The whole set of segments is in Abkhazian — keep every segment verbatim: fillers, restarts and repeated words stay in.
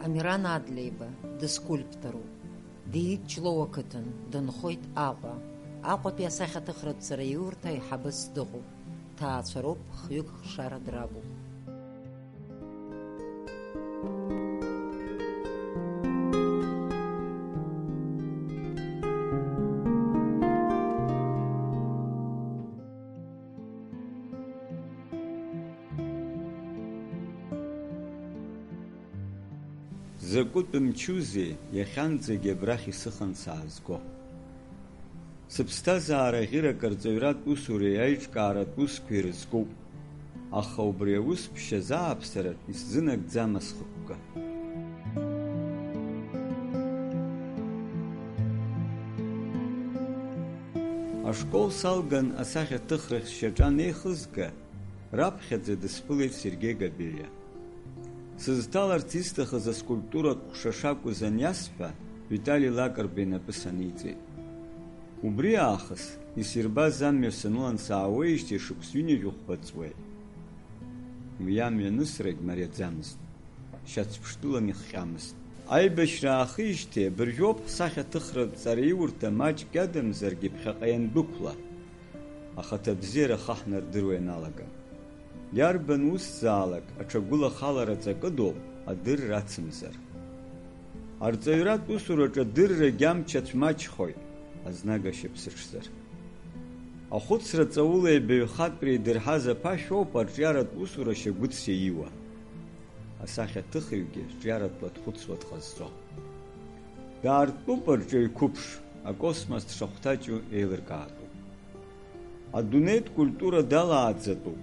Амиран Адлеиба дыскульпторуп. Диит Ҷлоу ақыҭан, дынхоит Аҟәа. Аҟәатәи асахьаҭыхратә ҵараиурҭа аиҳабыс дыҟоуп. Ҭаацәароуп, хҩык хшара драгуп. Закәытә мчузеи иахьанӡагьы абрахь исыхан саазго. Сыԥсҭазаара ӷьырак арҵаҩратә усуреи аиҿкааратә усқәеи рызкуп, аха убри аус ԥшьа зааԥсараҿ исзынагӡама схықәкы? Ашкол салган асахьаҭыхрахь сшьаҿа анеихызга, раԥхьаӡа дысԥылеит Сергеи Габелиа. Сызҭаларц исҭахыз аскульптуратә ҟәша шакәыз аниасҳәа, Витали Лакрба инапы саниҵеит. Убри аахыс исирбаз амҩа санылан саауеижьҭеи шықәс ҩынҩажәи хәба ҵуеит. Уи амҩа анысрагь мариаӡамызт. Шьацԥштәылан ихҟьамызт. Аибашьра аахижьҭеи абыржәоуп ҳсахьаҭыхратә ҵараиурҭа маҷк иадамзаргьы ԥхьаҟа иандәықәла, ахаҭабзиара ахы ҳнардыруа ианалага. Иарбан усзаалак аҽагәылахалара ҵакыдоуп, адырра ацымзар. Арҵаҩратә усураҿы адыррагь амч ацәмаҷхоит, азнага шьапсыҽзар. Ахәыцра ҵаула ибаҩхатәра идырҳаз аԥашә ауп арҿиаратә усура шьагәыҭс иаиуа. Асахьаҭыхыҩгьы рҿиаратәла дхәыцуа дҟазҵо. Даартәуп арҿиаҩ қәыԥш, акосмос дшахәҭаҷу еилыркаатәуп. Адунеитә культура далааӡатәуп.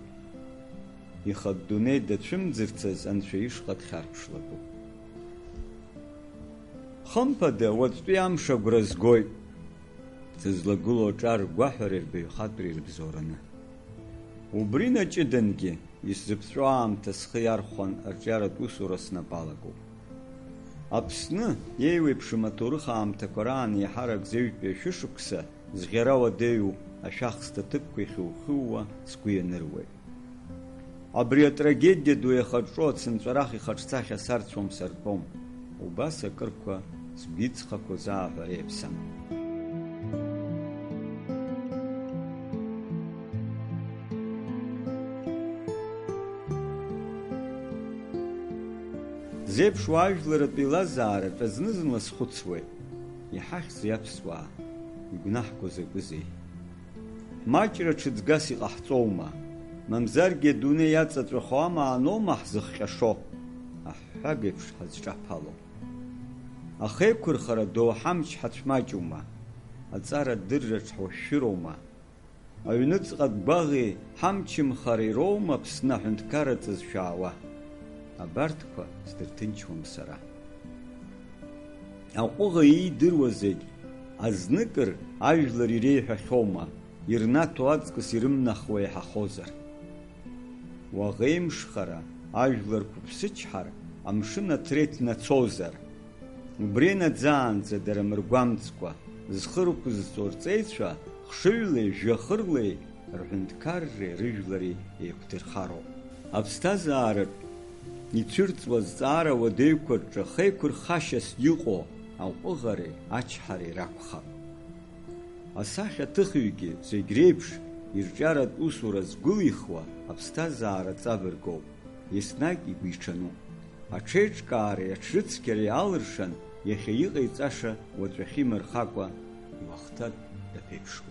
Ихатә дунеи дацәымӡырцаз Анцәа ишҟа дхьарԥшлатәуп. Хымԥада, уаҵәтәи амш агәра згоит, сызлагылоу аҿар ргәаҳәареи рбаҩхатәреи рыбзоураны. Убри наҷыдангьы, исзыԥҵәо аамҭа схы иархәан арҿиаратә усура снапы алагоуп. Аԥсны, еиуеиԥшым аҭоурых аамҭақәа раан еиҳарак зеҩтәи ашәышықәса, зӷьара уадаҩу ашәахсҭа ҭыԥқәа ихьухьууа сгәы ианыруеит. Абри атрагедиа ду иахаҿҿо ацынҵәарах ихаҿсахьа сарцәом, сартәом. Убас акырқәа сгәы иҵхақәоу зааҳәара иаԥсам. Зеиԥшуа ажәларатә еилазаараҿы зны-зынла схәыцуеит, иҳахьзеи аԥсуаа, игәнаҳго закәызеи? Ҳмаҷра ҽыҵгас иҟаҳҵоума, мамзаргьы адунеи иаҵаҵәахо амааноума ҳзыхҟьашо, аҳәҳәага еиԥш ҳазҿаԥало? Ахеиқәырхара доуҳамч ҳацәмаҷума, аҵара дырраҽ ҳушәшәыроума? Аҩныҵҟатә гәаӷи ҳамчымхареи роума Аԥсны аҳәынҭқарра ҵызшәаауа? Абарҭқәа сдырҭынчуам сара. Аҟәыӷа иидыруа зегь азныкыр ажәлар иреиҳәахьоума, ирнаҭо аҵкыс ирымнахуа иаҳахозар? Уаӷеимшхара, ажәлар қәыԥсычҳар, амшын аҭреҭ нацозар? Убри наӡаанӡа дара мыргәамҵкәа, зхы рықәызҵо рҵеицәа хшыҩлеи жәҩахырлеи рҳәынҭқарреи рыжәлари еиқәдырхароуп. Аԥсҭазаараҿ ицәырҵуа азҵаара уадаҩқәа рҿы хеиқәырхашьас иҟоу аҟәыӷареи ачҳареи ракәхап. Асахьаҭыхҩгьы зегь реиԥш ирҿиаратә усура згәылихуа аԥсҭазаара ҵабыргоуп, еснагь игәиҽануп. Аҽеиҿкаареи аҽрыцқьареи алыршан, иахьа иҟаиҵаша уаҵәахьы имырхакәа, иуахҭак даԥеиԥшуп.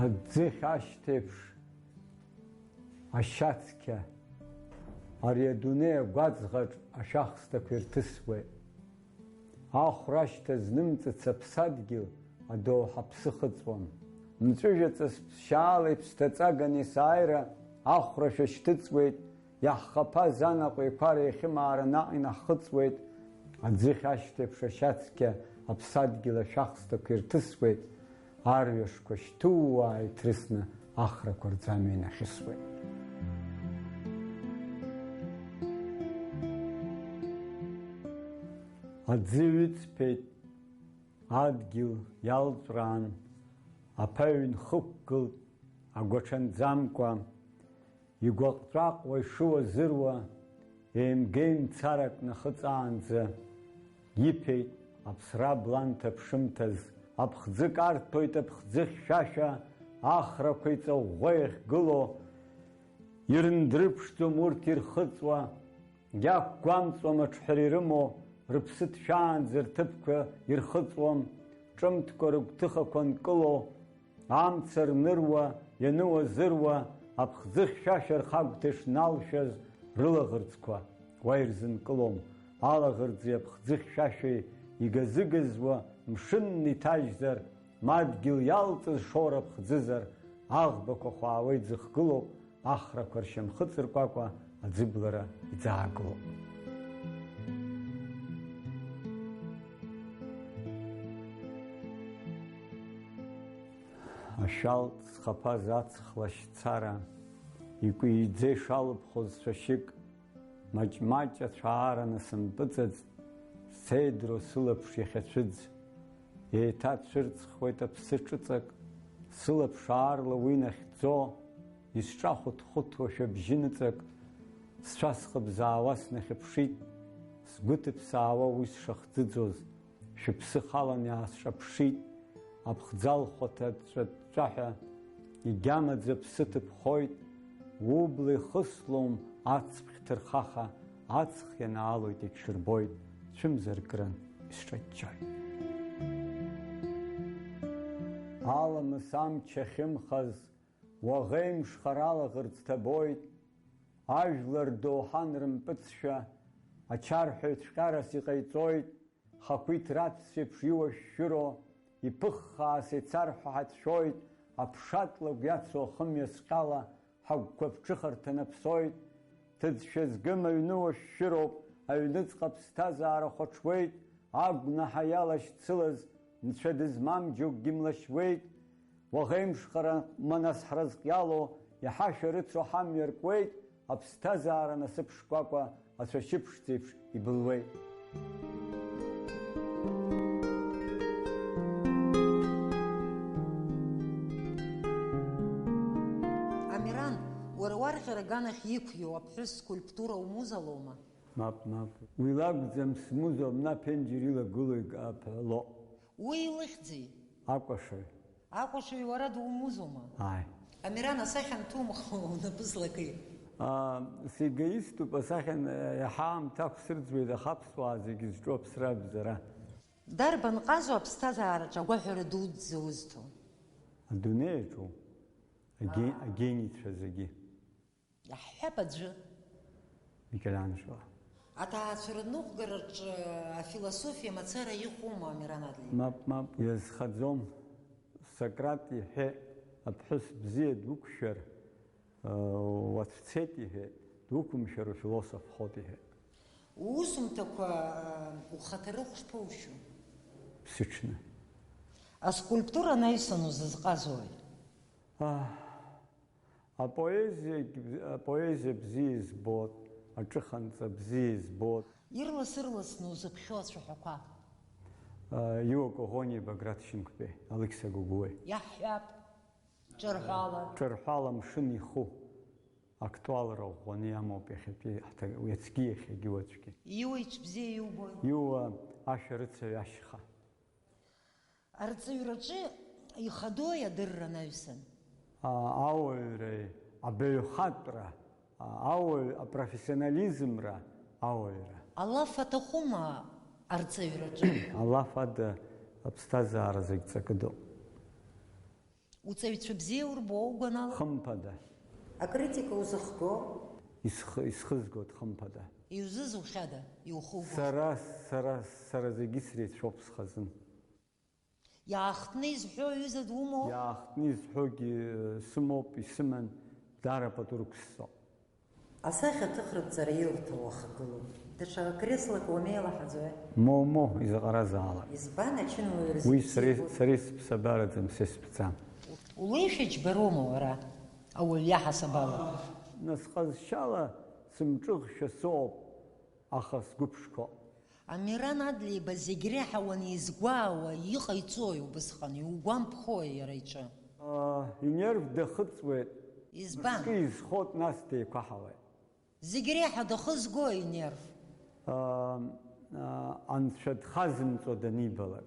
Аӡыхь ашьҭеиԥш ашьацқьа, ари адунеи агәаҵӷаҿ ашәахсҭақәа ирҭысуеит. Ахәра ашьҭа знымҵыц аԥсадгьыл адоуҳа ԥсы хыҵуам. Мҵәыжәҵыс ԥсшьаала иԥсҭаҵаган есааира ахәрашәа шьҭыҵуеит, иаҳхаԥаз анаҟә еиқәара иахьымаара наҟ инаҳхыҵуеит, аӡыхь ашьҭеиԥш ашьацқьа аԥсадгьыл ашәахсҭақәа ирҭысуеит, арҩашқәа шьҭууаа иҭрысны ахрақәа рӡамҩа инахьысуеит. Аӡы ҩыҵԥеит, адгьыл иалҵәраан, аԥаҩ нхықәгылт агәаҽанӡамкәа, игәаҟ-ҵәаҟуа ишыуазыруа, еимгеимцарак нахыҵаанӡа иԥеит аԥсра бланҭа ԥшымҭаз. Аԥхӡы карҭәоит аԥхӡы хьшәашәа, ахрақәа иҵаӷәӷәа иахьгылоу, ирындрыԥшӡом урҭ ирхыҵуа, иақәгәамҵуам аҿҳәара ирымоу, рыԥсы ҭшәаанӡа рҭыԥқәа ирхыҵуам, ҿымҭкәа рыгәҭыхақәа нкыло, амца рныруа, иануазыруа, аԥхӡы хьшәашәа рхагәҭа ишналшәаз рылаӷырӡқәа уа ирзынкылом, алаӷырӡи аԥхӡы хьшәашәеи игазыгазуа мшынны иҭажьзар, ма адгьыл иалҵыз шоура ԥхӡызар, аӷбақәа хәаауа иӡыхгылоуп, ахрақәа ршьамхы ҵыркәакәа аӡыблара иӡаагылоуп. Ашәалт зхаԥаз аҵх лашьцара, икәиӡа ишалыԥхоз цәашьык, маҷ-маҷ ацәаараны сымпыҵаӡт, сеидроу сылаԥш иахьацәыӡ. Еиҭа цәырҵхуеит аԥсы ҿыҵак, сылаԥш аарла уи нахьӡо, исҿахәыҭхәыҭуа шәабжьы ныҵак, сцәа схыбзаауа снахьыԥшит, сгәы ҭыԥсаауа уи сшахӡыӡоз, шәыԥсы халан иаасҿаԥшит, аԥхӡы алхәаҭа ҵәа-ҵәаҳәа, егьамаӡа аԥсы ҭыԥхоит, убла ихыслом ацԥхь ҭырхаха, аҵх ианаалоит егьшәырбоит, цәымзаркран исҿаҷҷоит. Аламыс амч ахьымхаз, уаӷеимшхара алаӷырӡ ҭабоит, ажәлар доуҳан рымпыҵшәа, ачарҳәаҩ цәҟьарас иҟаиҵоит, хақәиҭ раԥсшәеиԥш иуашәшәыро, иԥыххаа сеицарҳәо ҳацәшәоит, аԥшатлакә иацу ахымҩасҟьала ҳагәқәа ԥҽыхарҭа наԥсоит. Ҭыӡшәа згым аҩны уашәшәыроуп, аҩныҵҟа аԥсҭазаара хәаҽуеит, агәнаҳа иалашьцылаз нцәа дызмам џьоукгьы млашьуеит. Уаӷеимшхара ма нас ҳразҟ иалоу, иҳашәа рыцу ҳамҩа ркуеит, аԥсҭазаара насыԥ шкәакәа ацәашьыԥшӡеиԥш ибылуеит. Амиран, уара уарӷьара аганахь иқәиоу аԥҳәыс скульптура умузалома? Мап, мап. Уи лакәӡам смуза, абна аԥенџьыр илагылоу икаԥ ҳәа лоуп. Уи илыхьӡи? Акәашаҩ. Акәашаҩ уара думузома? Ааи. Амиран, асахьа анҭумхо унапы злакеи? Аа, сегоиступ, асахьа ан-, иаҳа аамҭа ақәсырӡуеит, аха аԥсуаа зегьы зҿу аԥсра абзара. Дарбан ҟазо аԥсҭазаараҿы агәаҳәара дуӡӡа узҭо? Адунеи аҿоу. Аге-, аа, агенийцәа зегьы. Иаҳҳәап аӡәы. Микеланџело. Аҭаацәара ныҟәгараҿы афилософиа мацара иҟоума, Амиран Адлеи? Мап, мап, иазхаӡом. Сократ иҳәеит, аԥҳәыс бзиа дуқәшәар, уацәцеит иҳәеит, дуқәымшәар уфилософхоит иҳәеит. Уусумҭақәа ухаҭарыхә шԥоушьу? Ԥсыҽны. Аскульптура анаҩсан узызҟазои? Аҳ, апоезиагь-, апоезиа бзиа избоит, аҿыханҵа бзиа избоит. Ирлас-ырласны узыԥхьо ацәаҳәақәа. А, Иуа Коӷониеи Баграт Шьынқәбеи, Алықьса Гогәуеи. Иаҳҳәап, ҿырҳәала. Ҿырҳәала амшын иху актуалра ӷәӷәаны иамоуп иахьатәи ҳҭа-, уи ацгьы иахьагьы уаҵәгьы. Иуа ицә бзиа иубои? Иуа ашәарыцаҩ ашьха. Арҵаҩраҿы ихадои адырра анаҩсан? А, ауаҩреи абаҩхатәра, а, ауаҩ апрофессионализмра, ауаҩра. Алаф аҭахума арҵаҩраҿы? Алаф ада аԥсҭазаара зегь ҵакыдоуп. Уҵаҩцәа бзиа урбо угәанала? Хымԥада. Акритика узыхго? Исх-, исхызгоит хымԥада. Иузызухьада, иухугоит? Сара, сара, сара зегьы среицәоуп схазын. Иаахтны изҳәо аҩыза думоу? Иаахтны изҳәогьы, э, сымоуп, исыман, даара пату рықәсҵо. Асахьаҭыхратә ҵараиурҭа уахагылоуп. Даҽа креслак уамеилаҳаӡои? Моу, моу, изаҟаразаалак. Избан, ачынуаҩ рзы уи сара, ибзиахоит. Сара исыԥсабараӡам, са исыԥҵам. Улеишәа џьбароума уара, ауаҩ иаҳасаб ала? Нас ҟазшьала сымҿыӷшәа соуп, аха сгәы ԥшқоуп. Амиран Адлеиба зегь реиҳа уанизгәаауа иҟаиҵои убысҟан, иугәамԥхои иара иҿы? Инерв дахыҵуеит. Избан? Акы изхоит, нас деиқәаҳауеит. Зегь реиҳа дахызгои инерв? Анцәа дхазымҵо данибалак.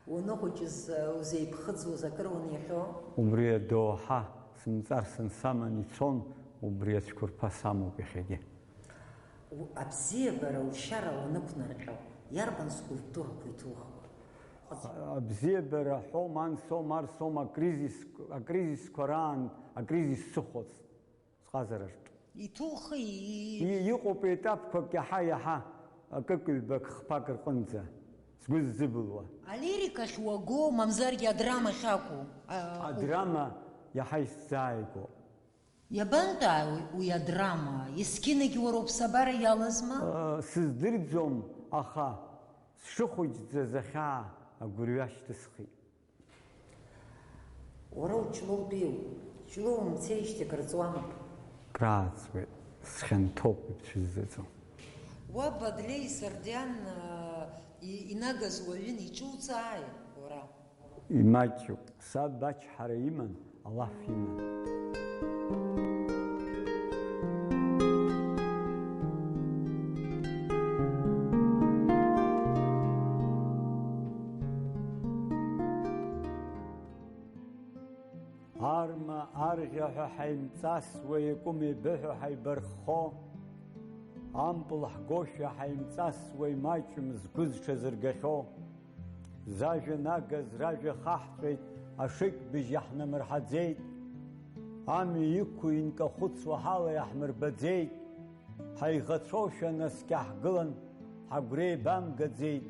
Уаныхәыҷыз, узеиԥхыӡуаз акыр уаниахьоу? Убри адоуҳа сымҵарсны саман ицон, убри ацәқәырԥа самоуп иахьагьы. Абзиабара ушьара уанықәнарҟьо, иарбан скультурақәа иҭухуа? Абзиабара ҳәом, ансом, арсом, акризис, акризисқәа раан акризис сыхәоз сҟазараҿ. Иҭухи? И-, иҟоуп етапқәак иаҳа-иаҳа, акык-ҩбак, хԥак рҟынӡа, сгәы ззыбылуа. Алирикахь уаго, мамзаргьы адрамахь акәу? А, Адрама иаҳа исзааигәоуп. Иабантәи уи адрама? Есқьынагь уара уԥсабара иалазма? Э, сыздырӡом, аха сшыхәыҷӡаз ахьаа агәырҩа шьҭысхит. Уара уҷлоутәиу, ҷлоу умцеижьҭеи акыр ҵуама? Крааҵуеит, схьанҭоуп, ибцәызӡаӡом. Уаб Адлеи Сардиан, э, и-, инагаз уаҩын, иҿуҵааи уара? Имаҷуп. Саб ачҳара иман, алаф иман. Арма арӷьа ҳәа ҳаимҵасуа, икәым-ибыҳәо ҳаибарххо, ампыл ҳгошәа ҳаимҵасуа, имаҷым згәы зҽазыргахьоу. Зажәа нагаз ражәа хаҳҵәеит, ашыкьбыжь иаҳнамырҳаӡеит. Амҩа иқәу инкахәыцуа ҳала иаҳмырбаӡеит. Ҳаиӷацәоушәа наскьа ҳгылан, ҳагәра еибамгаӡеит.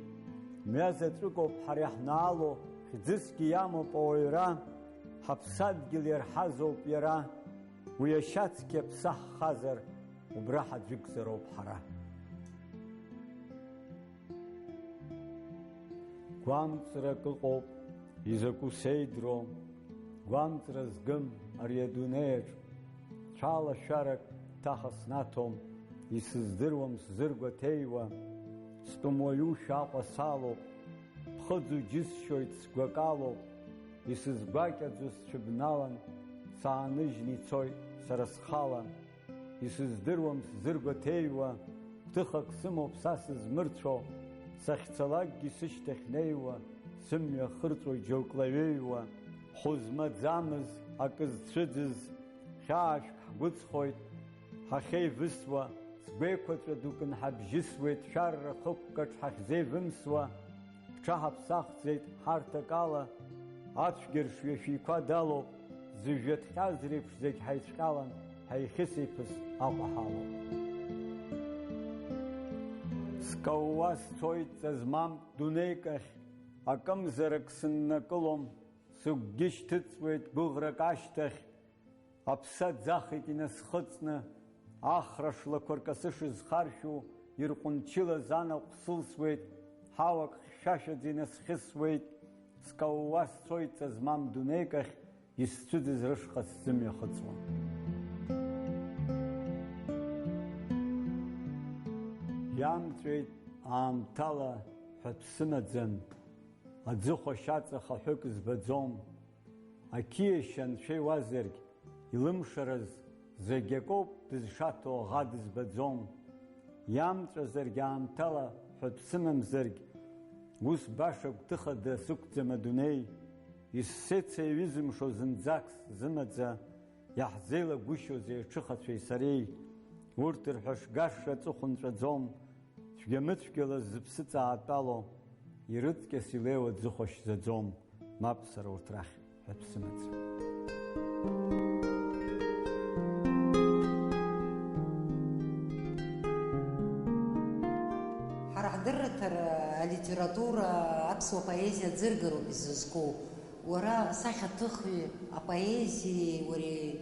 Мҩа заҵәыкоуп ҳара иаҳнаало, хьӡысгьы иамоуп ауаҩра. Ҳаԥсадгьыл иарҳазоуп иара. Уи ашьацқьа ԥсаххазар, убра ҳаӡәыкзароуп ҳара. Гәамҵрак ыҟоуп, изакәу сеидроу, гәамҵра згым ари адунеиаҿ, цәалашәарак ҭаха снаҭом, исыздыруам сзыргәаҭеиуа, стәым уаҩушәа Аҟәа салоуп, ԥхыӡу џьысшьоит сгәакалоуп, исызгәакьаӡо сцәыбналан, сааныжьны ицоит сара схала. Исыздыруам сзыргәаҭеиуа, гәҭыхак сымоуп са сызмырцәо, сахьцалакгьы сышьҭахь неиуа, сымҩа хырҵәоит џьоук лаҩеиуа, ҳәы змаӡамыз, акы зцәыӡыз, хьаашәк ҳгәыҵхоит, ҳахьеивысуа, сгәеиқәаҵәа ду кынҳабжьысуеит, шәарра хықәкаҿ ҳахьзеивымсуа, Ҳҽаҳаԥсахӡеит ҳарҭ акала, ацәгьаршҩы шәиқәа далоуп, зыжәҩа ҭҟьаз реиԥш зегь ҳаицәҟьалан, ҳаихьысеиԥыс Аҟәа ҳалоуп. Скаууа сцоит ҵа змам дунеик ахь, акымзарак сыннакылом, сыгәгьы шьҭыҵуеит гәыӷрак ашьҭахь, Аԥса ӡахеит инасхыҵны, ахра шлақәа ркасы шызхаршәу, ирҟәынчылаз анаҟә сылсуеит, ҳауак хьшәашәаӡа инасхьысуеит, скаууа сцоит ҵа змам дунеик ахь, исцәыӡыз рышҟа сзымҩахыҵуа. Иамҵәеит аамҭала ҳәатә сымаӡам, аӡыхәашь аҵа хаҳәык збаӡом. Ақьиашьа анцәа иуазаргь, илымшарыз зегь акоуп дызшаҭо аӷа дызбаӡом. Иамҵәазаргь аамҭала ҳәатә сымамзаргь, ус баша гәҭыхада сықәӡам адунеи. Исцеит сеиҩызымшо зынӡак сзымаӡа, иаҳзеилагәышьозеи аҽыхацәеи сареи? Урҭ рҳәашгаша аҵыхәа нҵәаӡом. Цәгьа-мыцәгьала зыԥсы ҵаатәало, ирыҵкьас илеиуа ӡыхәашьӡаӡом, мап сара урҭ рахь ҳәатә сымаӡам. Ҳара ҳдырраҭара алитература, аԥсуа поезиа аӡыргароуп изызку. Уара асахьаҭыхҩы апоезиеи уареи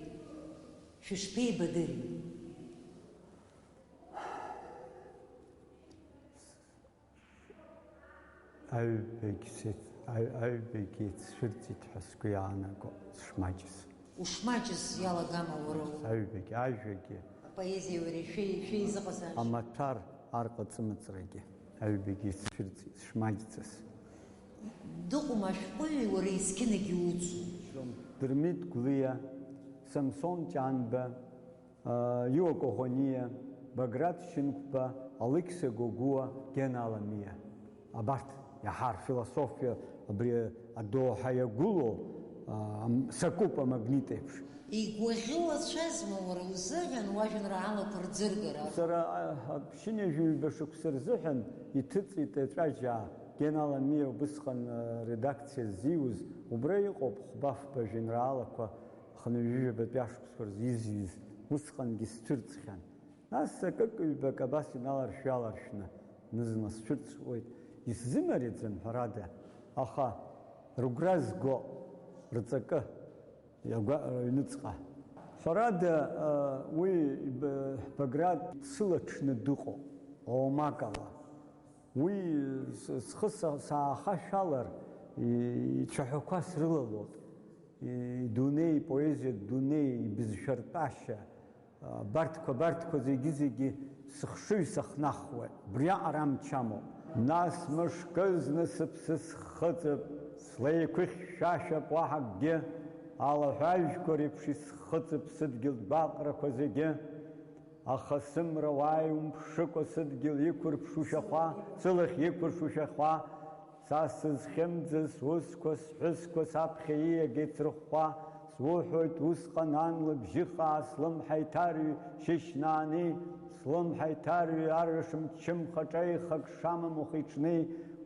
шәышԥеибадыри? Аҩбагь сеит-, аҩ-, аҩбагь еицсырҵит ҳәа сгәы иаанаго, сшмаҷыз. Ушмаҷыз иалагама уара у-, Аҩбагь, ажәагьы. Апоезиеи уареи шәеи-, шәеизыҟазаашьа? Амаҭәар арҟыҵымыҵрагьы. Аҩбагьы ицәырҵит шмаҷӡаз. Дыҟоума ашәҟәыҩҩы уара есқьынагь иуцу? Дырмит Гәлиа, Самсон Ҷанба, Иуа Коӷониа, Баграт Шьынқәба, Алықьса Гогәуа, Гена Аламиа. Абарҭ иаҳа рфилософиа абри адоуҳа иагәылоу, а, ам-, сакуп амагнит еиԥш. Игәаӷьуацәазма уара узыҳәан уажәеинраалақәа рӡыргара? Сара, а, ԥшьынҩажәи ҩба шықәса рзыҳәан иҭыҵит аҵәаџьаа. Гена Аламиа убысҟан, а, редакциа ззиуз, убра иҟоуп хәба-фба жәеинраалақәа хынҩажәижәабатәи ашықәсқәа рзы изҩыз, усҟангьы сцәырҵхьан. Нас акык-ҩбак абас иналаршә-ҩаларшәны зны-зынла сцәырҵуеит. Исзымариаӡам, ҳәарада, аха рыгәра зго рҵакы, иагәа-, рыҩныҵҟа. Ҳәарада, уи Б-, Баграт сылаҽны дыҟоуп, оумакала. Уи с-, схы са-, саахашәалар, и-, ицәаҳәақәа срылалоит. И-, идунеи, ипоезиатә дунеи, ибызшәа ртәашьа, абарҭқәа, абарҭқәа зегьы-зегьы сыхшыҩ сахнахуеит. Убриаҟара амч амоуп. Нас мышкы зны сыԥсы схыҵып, слеиқәыхьшәашәап уаҳа акгьы, алаҳәажәқәа реиԥш исхыҵып сыдгьыл гәаҟрақәа зегьы. Аха сымра уааи умԥшыкәа сыдгьыл иқәырԥшу шәахәа, сылахь иқәыршу шәахәа, са сызхьымӡаз сусқәа, сҳәысқәа саԥхьа ииагеит срыхәхәа, суҳәоит усҟан ан лыбжьы хаа слымҳа иҭарҩ шьышьнаани, слымҳа иҭарҩ арҩаш мчымха ҿеихак шамам ухиҽни,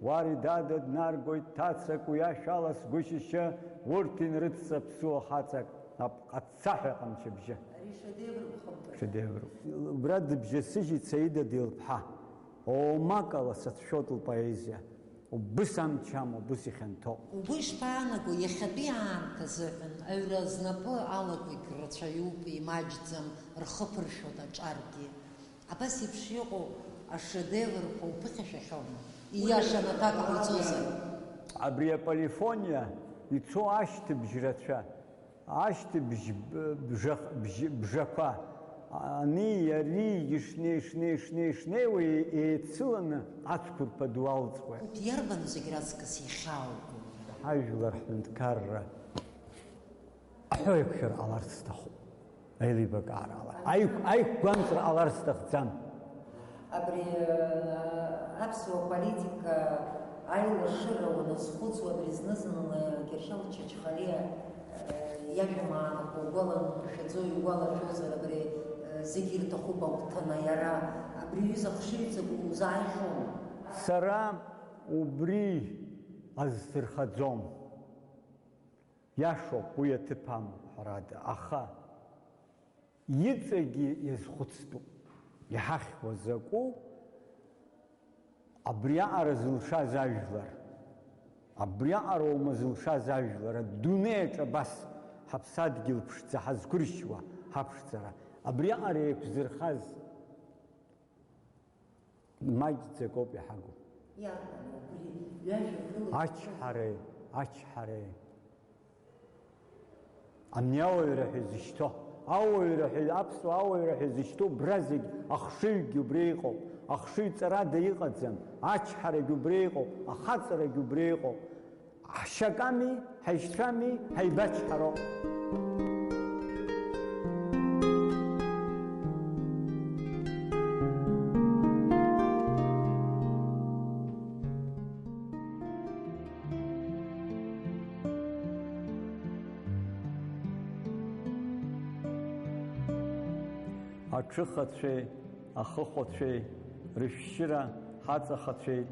уари дада днаргоит ҭацак уи ашәала сгәышьышьы, урҭ инрыцҵа ԥсуа хаҵак. Апҟацаҳәа ҟамчыбжьы. Ари шедевр ухымԥашәа. Шедевр. Убра дыбжьасыжьит Саида Делԥҳа. Оумакала сацәшәоит лпоезиа. Убыс амч амоуп, убыс ихьанҭоуп. Угәы ишԥаанаго, иахьатәи аамҭа азыҳәан аҩра знапы алакугь рацәаҩуп, имаҷӡам, рхы ԥыршәоит аҿаргьы. Абас еиԥш иҟоу ашедеврқәа уԥыхьашәахьоума? Ииашаны аҭак ҟауҵозар? Абри аполифониа ицо ашьҭыбжь рацәа. Ашьҭыбжь б-, бжах-, бжь-, бжақәа, ани, иари, ишнеи, шнеи, шнеи, шнеиуа е-, еицыланы ацәқәырԥа ду алҵуеит. Урҭ иарбану зегь раҵкыс иахьаауго? Ҳажәлар ҳҳәынҭқарра ҳәа еиқәшәар ҟаларц сҭахуп. Аилибакаарала. Аиқә-, аиқәгәамҵра ҟаларц сҭахӡам. Абри, э, аԥсуа политика аилашыра уаназхәыцуа, абри зны-зынла Герхел Чачхалиа, э, иажәа маанақәа угәаланаршәаӡо иугәалашәозар, абри, э, зегь ирҭахуп агәҭаны иара, абри аҩыза ахшыҩҵак узааихьоума? Сара убри азсырхаӡом. Иашоуп, уи аҭыԥ амоуп, ҳәарада, аха иҵегьы иазхәыцтәуп. Иҳахьуа закәу абриаҟара зылшаз ажәлар, абриаҟароума зылшаз ажәлар, адунеи аҿы абас ҳаԥсадгьыл ԥшӡа ҳазқәыршьуа ҳаԥшӡара, абриаҟара еиқәзырхаз маҷӡак ауп иҳагу. Иарбан убри ҩажәа гылоит? Ачҳареи, ачҳареи. Ани ауаҩра ҳәа изышьҭоу, ауаҩра ҳәа, аԥсуа ауаҩра ҳәа изышьҭоу убра зегь ахшыҩгьы убри иҟоуп, ахшыҩ ҵарада иҟаӡам, ачҳарагьы убри иҟоуп, ахаҵарагьы убри иҟоуп. Ҳшьаками, ҳаишьцәами, ҳаибачҳароуп. Аҽыхацәеи ахыхәацәеи рышәшьыра ҳаҵахацәеит,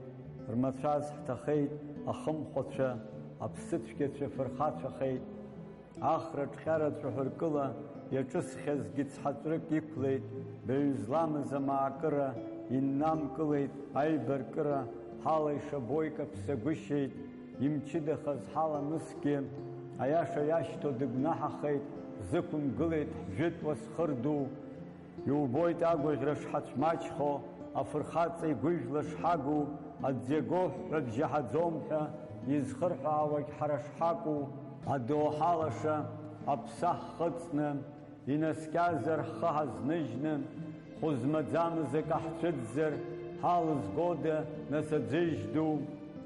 рмацәаз ҳҭахеит, ахымхәацәа, аԥсыцәгьацәа фырхацәахеит. Ахра ҿҟьараҵәа ҳәыркыла иаҿысхьазгьы цҳаҵәрык иқәлеит, баҩ зламыз амаакыра иннамкылеит, аибаркыра ҳалаиша Бойко ԥсагәышьеит, имчыдахаз ҳаламысгьы, аиаша иашьҭоу дыгәнаҳахеит, ҳзықәымгылеит ҳжәытә уасхыр ду. Иубоит агәаӷьра шҳацәмаҷхо, афырхаҵа игәыжәла шҳагу, аӡиаго ҳҳәабжь иаҳаӡом ҳәа изхырҳәаауагь ҳара шҳакәу, адоуҳа лаша аԥса ҳхыҵны, инаскьазар ҳхы ҳазныжьны, хәы змаӡамыз акы ҳцәыӡзар, Ҳалызгода, нас, аӡыжь ду?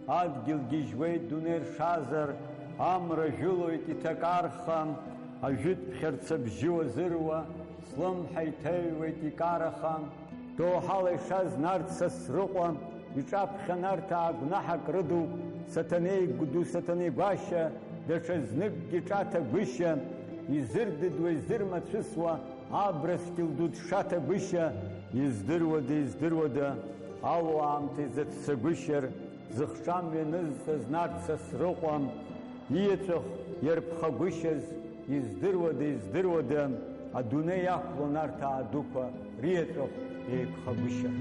Адгьыл гьежьуеит дунеи ршазар, амра жәылоит иҭакарха, ажәытә ԥхьарца бжьы уазыруа, слымҳа иҭаҩуеит икараха. Доуҳала ишаз Нарҭ Сасрыҟәа, иҿаԥхьа Нарҭаа гәнаҳак рыдуп, Саҭанеи гәду, Саҭанеи гәашьа, даҽа зныкгьы ҿаҭагәышьа, изырдыдуа, изырмацәысуа, абрыскьыл ду дшаҭагәышьа, издыруада, издыруада, алу аамҭа изаццагәышьар, зыхҿамҩа нызҵаз Нарҭ Сасрыҟәа, иеҵәахә иарԥхагәышьаз, издыруада, издыруада, адунеи иақәлон арҭ аадуқәа риеҵәахә еиқәхагәышьар.